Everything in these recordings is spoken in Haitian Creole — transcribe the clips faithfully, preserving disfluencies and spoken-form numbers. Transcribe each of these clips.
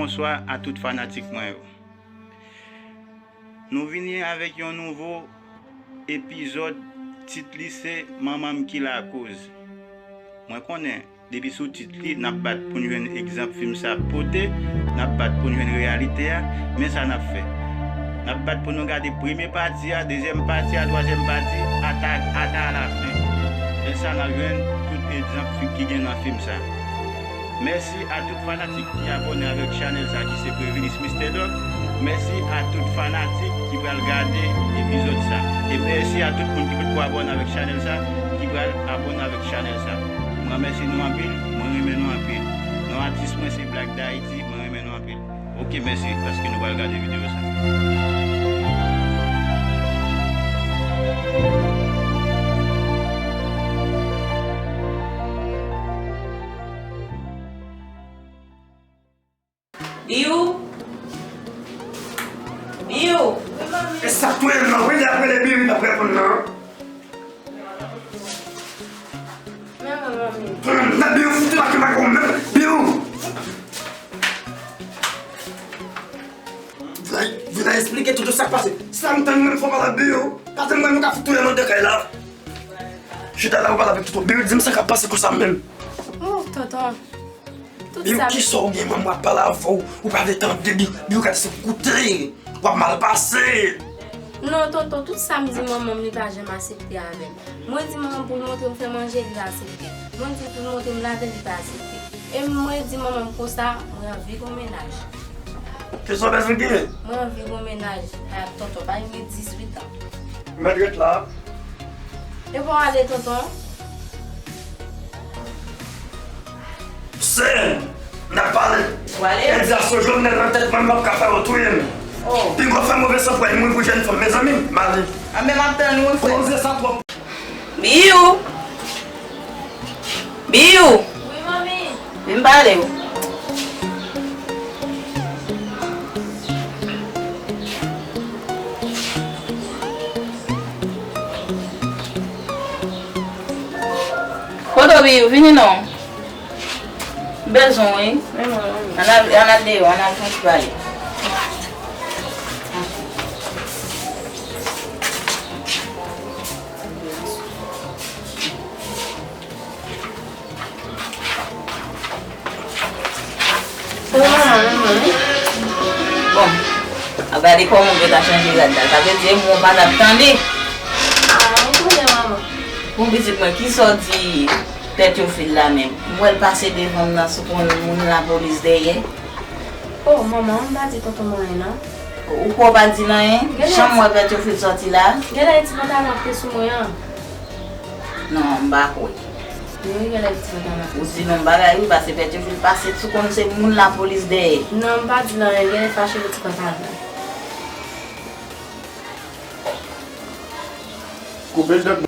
Bonswa a tout fanatik mwen yo. Nou vini avèk yon nouvo epizòd, tit li se Manman m ki lakoz. Mwen konnen, depi sou tit li, n ap bat pou n jwenn egzanp fim sa ap pote, n ap bat pou n jwenn reyalite a, men sa n ap fè. N ap bat pou nou gade premye pati a, dezyèm pati a, twazyèm pati, ata, ata alafen. Men sa n ap jwenn tout egzanp fi-, ki gen nan fim sa. Mèsi a tout fanatik ki abòne avèk chanèl sa ki se Previnis Mister Doc. Mèsi a tout fanatik ki pral gade epizòd sa. E mèsi a tout moun ki potko abòne avèk chanèl sa, ki pral abòne avèk chanèl sa. Mwen remèsye nou anpil, mwen renmen nou anpil. Non atis mwen se Black D'Haïti, mwen renmen nou anpil. Ok, mèsi paske nou pral gade videyo sa. Biyou! Biyou! E sa k touye l nan wi, li ap rele Biyou, li p ap reponn nan. Men manman m. Nan Biyou fout la ki pa konn menm. Biyou! Vin la, vin la eksplike tout sa k pase. Sa m tann menm fò pale ak Biyou. Pase m wè nou ka fout touye nan de kay la. Chita la ou pale avèk tonton Biyou, di m sa k ap pase konsa menm. Oh, tonton. Tout Biyou, sa kisa w gen, manman w ap pale avè w, ou pa vle tande, Biyou, Biyou ka di se koute, w ap mal pase. Non, tonton, tout sa m di manman m, li pa janm aksepte avè m. Mwen di manman m pou l montre m fè manje, li pa aksepte. Mwen di pou l montre m lave, li pa aksepte. E mwen di manman m konsa, mwen anvi gon mennaj. Kisa w bezwen genyen? Mwen anvi gon mennaj ak tonton, pa gen dizuit an. Mèt ret la. E bon, ale, tonton. Sè, n ap pale. W ale? Egzasyon Jovenel nan tèt mwen, m p ap ka fè yo touye m. Oh. Pinga w fè move san pran mouri pou jèn fanm, mezanmi, m ale. A, men m ap tann ou, frè. Koze sa twòp. Biyou! Biyou! Wi, manmi. Vin pale w. Kote w, Biyou? Vini non. M bezwen w, wi. Men mwen, manmi. Ann al, ann al deyò, ann al fè yon ti pale. Bon, a gade kòman w gentan chanje rad la. Sa vle di e mwen w pa t ap tande. Ah, m konnen, manman. Bon, pitit mwen, kisa w di Pè Teyofil la menm? M wè l pase devan m nan sou konn moun lapolis dèyè. Oh, manman, m pa di tonton mwen anyen, non. Ou kwè w pa di l anyen? Genlè jan m wè Pè Teyofil sòti la. Genlè e ti pantalon k te sou mwen an. Non, m pa kwè. Wi, genlè e ti pantalon k te sou mwen. Ou di non bagay wi, paske Pè Teyofil pase sou konn se moun lapolis dèyè. Non, m pa di l anyen, genlè fache pou ti pantalon. Koupe l dòt.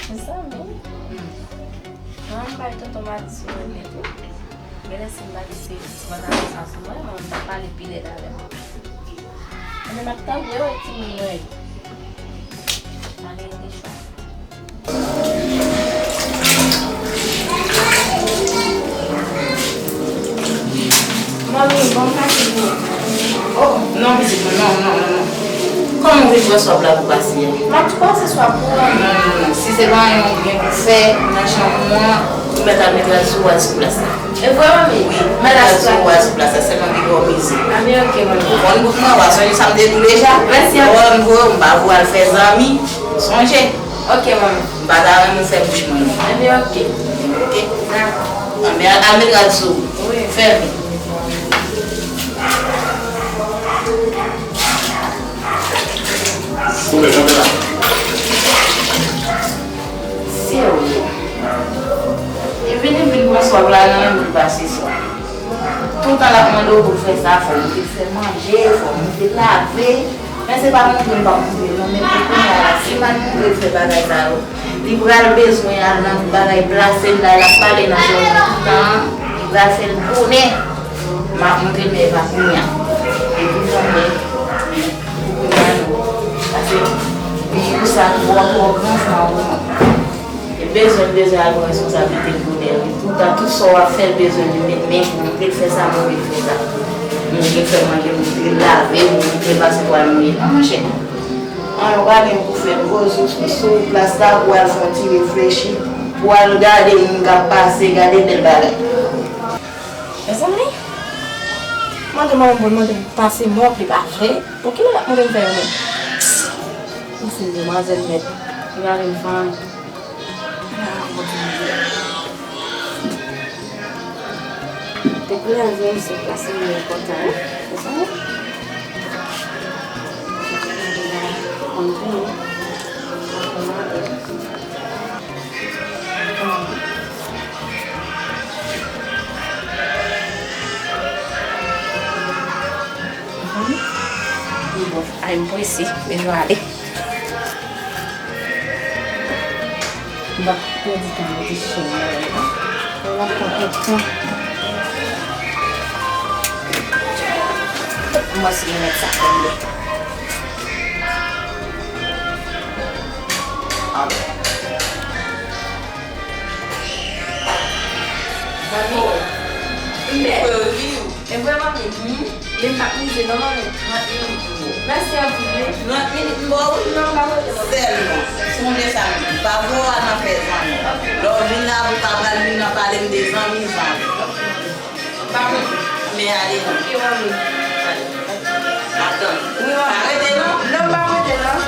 Mezanmi, an m bay tonton Mati sou mwen tou. Genlè si m pa t di se ti pantalon sa sou mwen, mwen m t ap pale pi lèd avè l. Mwen m ap tann yo, timoun mwen yo. Ale, rete chwa. Manmi, bon, m pase pou ou. Oh, non, pitit mwen, non, non, non, non. Kòman Vin wè swab la pou pase a. M ap tou pase swab pou ou. Non, non, non. Si se pa anyen ou gen pou fè nan chanm ou an, ou mèt al met rad sou ou al sou plas la. E vre, manmi? Wi, mèt al sou plas la. Sèlman depi w mize. A byen, oke, manmi. Ou konn bout mwen, w a sonje sa m te di w deja. Mèsi anpil. Lè w voye w, m pa voye w al fè zanmi. Sonje. Oke, manmi. M pa ta renmen w fè bouch mwen non. Ebyen, oke. Oke? Dakò. Anben, al, al met rad sou ou. Wi. Fèmen. Serye. E vini vin pran swab la nan menm pou l pase swab. Toutan l ap mande w pou l fè sa, fò w te fè manje, fò w te lave. Men se pa montre m p ap montre l non, men pou kounye a la, si m al montre l fè bagay sa yo, li pral bezwen al nan bagay plase l la, l ap pale nan zòrèy toutan an, li pral fè l bonè. M ap montre l, men e pa kounye a. E toutan, men, men, pou kounye a non. Pase, li pou sa twò, twò gran, fò anpil. E bezwen, l bezwen al pran responsablite l bonè, wi. Toutan, tout sa w ap fè, l bezwen li met men pou montre l fè sa, montre l fè sa. Montre l fè manje, montre l lave, montre l pase twal mouye. Non, monchè. An, nou pa gen pou fè, nou poze w sou, sou plas la pou al fè yon ti reflechi, pou al gade moun k ap pase, gade bèl bagay. Mezanmi, mande manman pou l mande m pase mòp, li pa vle. Bon, kilè l ap mande m fè yo menm? M fin demwazèl nèt. Li pa vle m fè anyen. Ah, Bondye. Depi lè l vini, se plas li enpòtan, wi. Mezanmi. Konn vini. Ay, m prese, men nou ale. M pa pèdi tan, mete chen nan men m. Mwen ap pran kèk tan. M wè si m mèt sa konbyen. Manmi, m bèl. E vre, manmi. Men m p ap mize non, manmi. Trant minit pou ou. Mèsi anpil, wi. Trant minit m ba w, wi. Non, m pa pote non. Sèlman, sonje sa m di w, pa voye w al nan fè zanmi. Lè w vin la, ou pa pral vin nan pale m de zanmi, zanmi. Pa konprann. Men ale non. Ok, manmi. Ale. M ap tann ou. Wi, manmi. Pa rete non. Non, m pa rete non.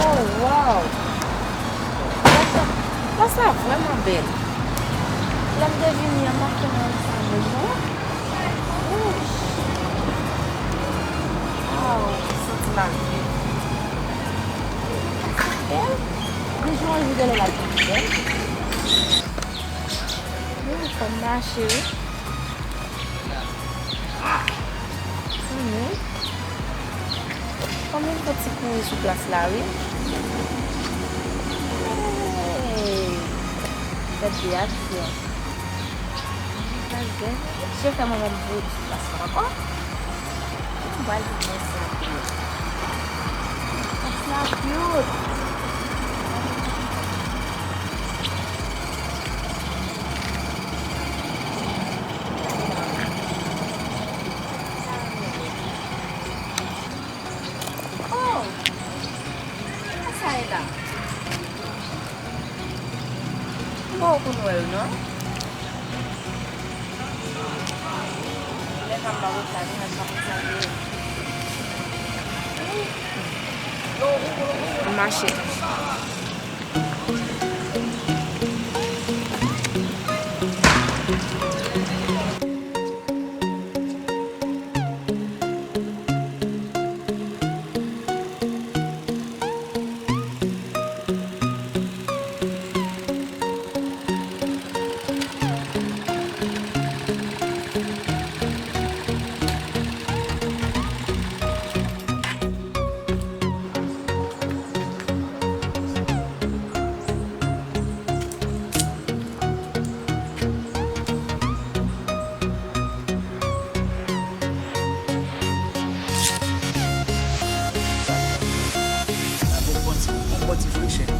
Oh, wow! Plas la, plas la vrèman bèl. Lè m te vini an, m pa t konn wè sa menm non. Ouch! Wow, m santi m al byen. Bèl. Yon jou, yon jou, de lè la, bèl. Ouh, fò m mache, wi. Konbyen fò ti kouri sou plas la, wi. Hey! Fè de aksyon. Plas bèl. Chèf la, mwen menm voye sou plas la ankò. Mwen pral vin mwen sa. Plas la cute. Oh! Sa sa ye la? Mwen konn wè yo non. Lè m ap ba w sa, nou pa konn sa yo ye. M mache toujou.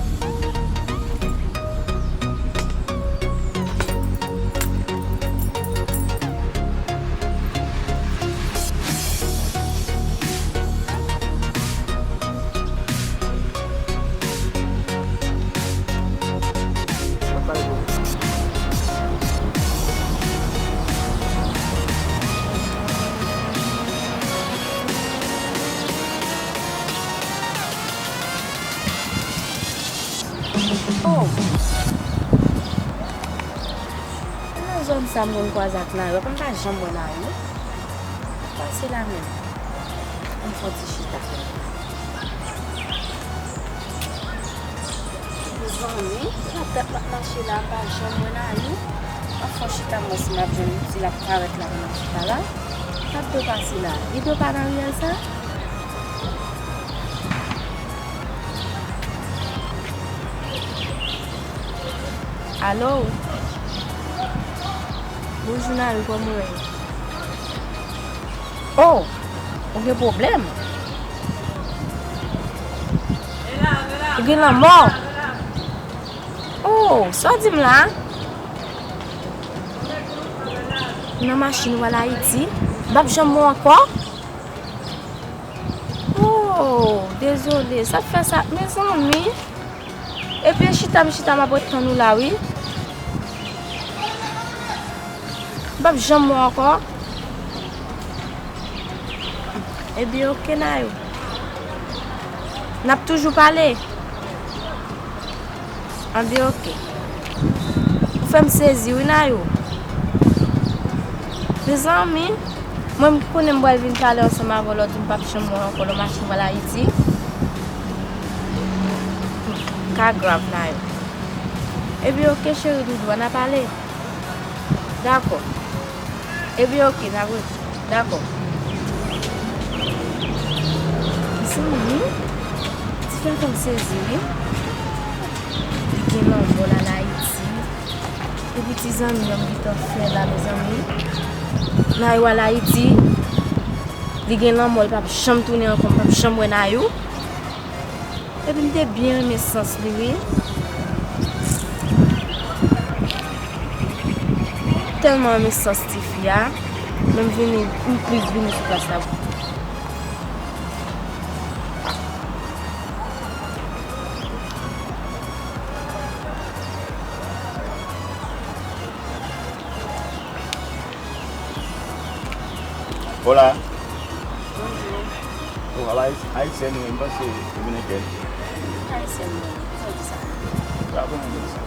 Oh! Nan zòn sa m konn kwaze ak Nayou, apa m pa janm wè Nayou? Pase la menm. Ann fè yon ti chita. Zanmi, sa dat m ap mache la, m pa janm wè Nayou. Ann fè yon chita, m wè si m ap jwenn, si l ap parèt la, m ap chita la. Sa dwe pase la. Li dwe pa nan riyèl sa? Alo? Bonjou, Nayou, kòman w ye? Oh! Ou gen pwoblèm? Ou gen lanmò? Oh! Sa w di m la? Nan machin w al Ayiti? M p ap janm wè w ankò? Oh, dezole, sa k fè sa, mezanmi. Epi chita m chita, m ap ret tann ou la, wi. M p ap janm wè w ankò. Ebyen, oke, Nayou. N ap toujou pale. Anben, oke. Ou fè m sezi, wi, Nayou. Mezanmi, mwen m konnen m pral vin pale ansanm avè w lòt jou, m p ap janm wè w ankò lè w mache pral Ayiti. Ka grav, Nayou. Ebyen, oke, cheri doudou, ann a pale. Dakò. Ebyen, oke, n ap rete. Dakò. Zanmi, ti fè m sezi, wi. Li gen lanmò l al Ayiti. Epi ti zanmi an m gentan fè la, mezanmi. Nayou al Ayiti. Li gen lanmò, li p ap janm tounen ankò, m p ap janm wè Nayou. Epi m te byen renmen sans li, wi. Tèlman renmen sans tifi a, men m vini, m plis vini sou plas la. Hola. Bonjou. Oh, ala ayis-, ayisyèn wi, m panse dominikèn. Ayisyèn wi, sa w di sa? Sa bon, m di sa.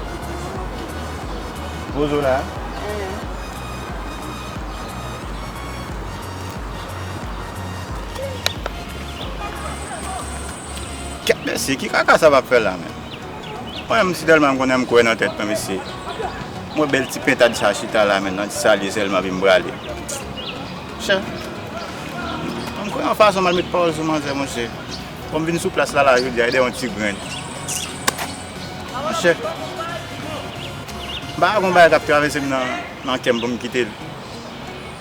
Pozo la. Kèt mesye, ki kaka sa p ap fè la menm? Mwen menm, si tèlman m konnen m kwè nan tèt mwen, mesye. Mwen bèl ti pentad sa chita la, men nan ti salye sèlman, epi m prale. Chan. Yon fason m al met pawòl sou manzè, monchè. Pou m vin sou plas la, la, jodi a, e de yon ti grenn. Monchè, m pa gon bagay k ap travèse m nan, nan kè m pou m kite l.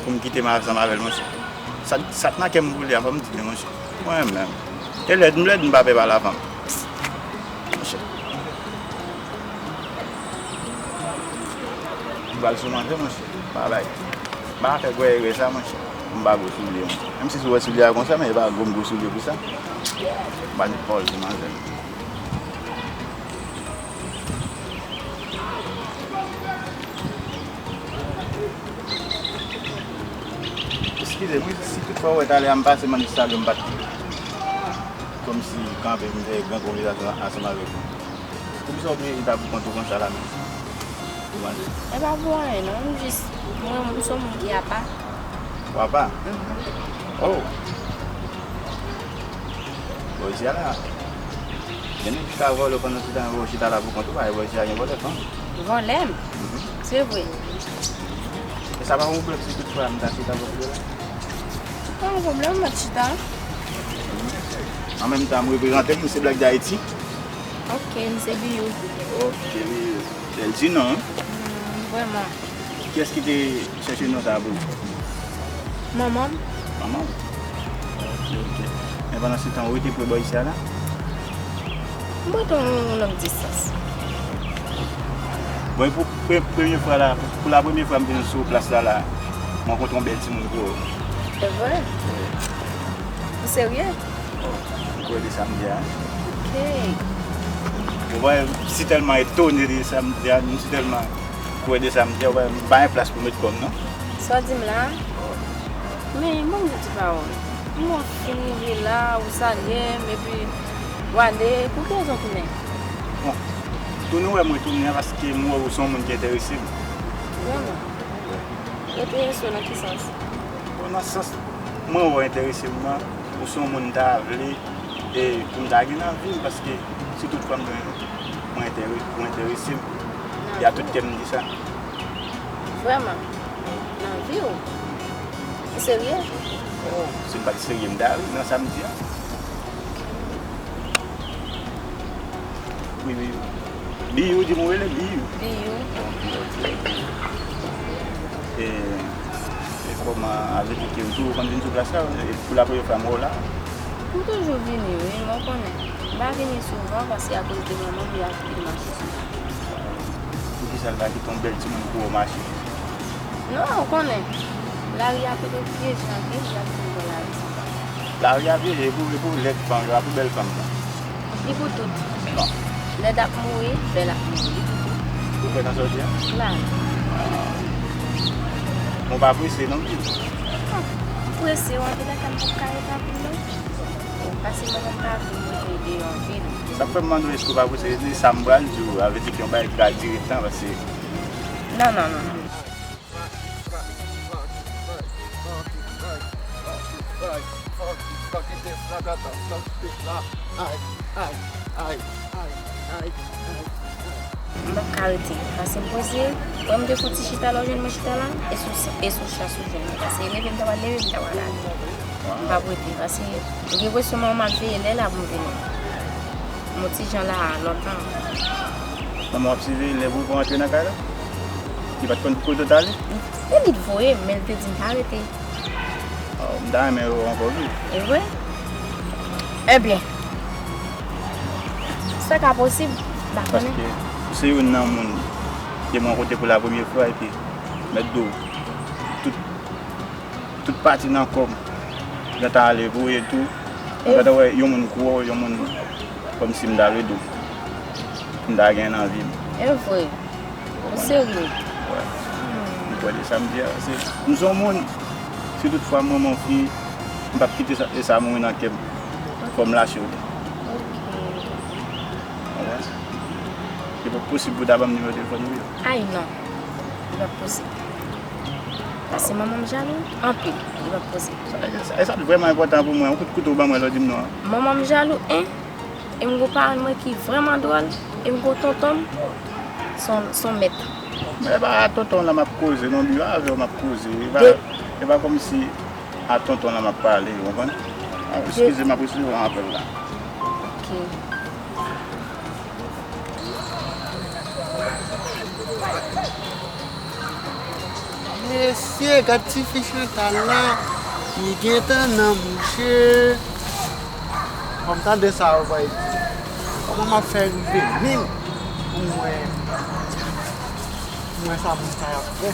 Pou m kite m ansanm avè l, monchè. Sa, sa k nan kè m pou li a, fò m di l, monchè. Mwen menm. E lèd, m lèd, m pa pè pale a fanm. Monchè. M pral sou manzè, monchè. Pa bay. M pa fè gwo erè sa, monchè. M pa gwo soulye, monchè. Menm si sou wè soulye a konsa, men e pa gwo m gwo soulye pou sa. M pa met pawòl sou manzè. Eskize m, wi, si toutfwa w wè talè a m pase, m annik salye w, m pa t kòmsi kanpe pou m fè gran konvèsasyon ansanm avèk ou. Poukisa w oblije chita pou kont ou konsa la menm? Ou panse? E pa pou anyen non, m jis, mwen, m se yon moun ki apa. Ou apa? Mhm. Oh! Bò isi a la. Gen nèg ki ka vòlè w pandan se tan ou chita la pou kont ou, pa gen bò isi a gen vòlè fanm. Vòlè m? Mhm. Se vre. E sa pa yon pwoblèm si toutfwa m ta chita bò kote w la? Pa yon pwoblèm, m ap chita. An menm tan, m reprezante m, se Black D'Haïti. Ok, m se Biyou. Ok, Biyou. Bèl ti non, wi. Hmm, vrèman. Kiyès ki te chèche non sa a pou ou? Manman m. Manman w? Ok, ok. Men pandan se tan, ou rete pre bò isi a la? M rete yon long distans. Bon, e pou pre-, premye fwa la, pou, pou la premye fwa m vin sou plas la, la, m rankontre yon bèl timoun kou ou. Se vre? Ou serye? Oh, m kwè de sa m di a. Ok. Ou wè, m si tèlman etone de sa m di a, m si tèlman kwè de sa m di a, ou wè, m pa gen plas pou met kò m, non. Sa w di m la? Oh. Men, ban m di ti pawòl. M wè w fin rive la, ou salye m, epi w ale, pou ki rezon w tounen? Bon, tounen w wè mwen tounen an, paske m wè w se yon moun ki enterese m. Vrèman? Enterese w nan ki sans? Bon, nan sans mwen wè w enterese m nan, ou se yon moun m ta vle, e pou m ta gen nan vi m, paske si toutfwa mwen, mwen entere-, ou enterese m, e a tout kè m di sa. Vrèman? Nan vi w? Ou serye? Oh, si m pa t serye, m ta ri nan sa m di a. Wi, wi. Biyou, di m ou rele Biyou. Biyou. Ok, ok, ok. E, e kòman avèk ou toujou konn vin sou plas la, e pou la premye fwa m wè w la? M toujou vini, wi, men w konnen. M pa vini souvan paske akoz de manman m, li pa kite m mache souvan. Poukisa l pa kite yon bèl timoun kou ou mache? Non, ou konnen. Lari a kote pye jan anpil, li ap vin pran lari sa. Lari a vire, e pou, e pou lèd fanm yo, a pou bèl fanm nan? Li pou tout. Non. Lèd ap mouri, bèl ap mouri, li pou tout. Ou kwè nan sa w di a? Klè. Ah. Ou pa prese non plis? Non. M prese, w antre lakay m, m p ap ka rete anpil non. Paske manman m pa vle m rete deyò anpil. Sa k fè m mande w èske w pa prese, e sa m pral di w, a vle di ke yon bagay ki ka dire tan, paske... Non, non, non, non. M p ap ka rete, paske m poze. Wè m te fouti chita la, ou jwenn mwen chita la, e sou, e sou chans ou jwenn mwen. Paske leve m ta pral leve, m ta pral ale. M p ap rete, paske m gen presyon manman m ap veye lè la pou m vini. M yon ti jan la lontan. Manman w ap siveye lè pou w antre nan kay la? Li pa t konn kote w t ale? E li t voye m, men l te di m pa rete. Oh, m ta renmen wè w ankò wi. E vre? Ebyen, sa ka posib, m pa konnen. Paske ou se youn nan moun ke m rankontre pou la premye fwa, epi mèt di w, tout, tout pati nan kò m gentan ale vre tou. Mwen gentan wè yon moun kou w, yon moun kòmsi m ta vle di w, m ta gen nan vi m. E vre? Ou serye? Wè. M kwè de sa m di a. Se, m se yon moun, si tout fwa m renmen yon fi, m p ap kite sa, e sa mouri nan kè m. Fò m lache w tou. Ok. Konprann? Li p ap posib pou w ta ban m nimewo telefòn ou yo. Ay non. Li p ap posib. Paske manman m jalou anpil. Li p ap posib. Sa, sa, sa vrèman enpòtan pou mwen. Yon kout kouto w ban mwen lè w di m non an. Manman m jalou, en? E m gon paran mwen ki vrèman dwòl, e m gon tonton m, se yon, se yon mèt. Men e pa tonton w la m ap koze non, Biyou, avè w m ap koze. E pa, e pa kòmsi A tonton la m ap pale, ou konprann? Ah, eskize m, m ap resevwa yon apèl la. Ok. Mesye, gad ti fi Chantal la. Li gentan nan mouche. Fò m tande sa yo bay di. Kòman m ap fè rive menm pou m wè, pou m wè sa moun sa y ap fè?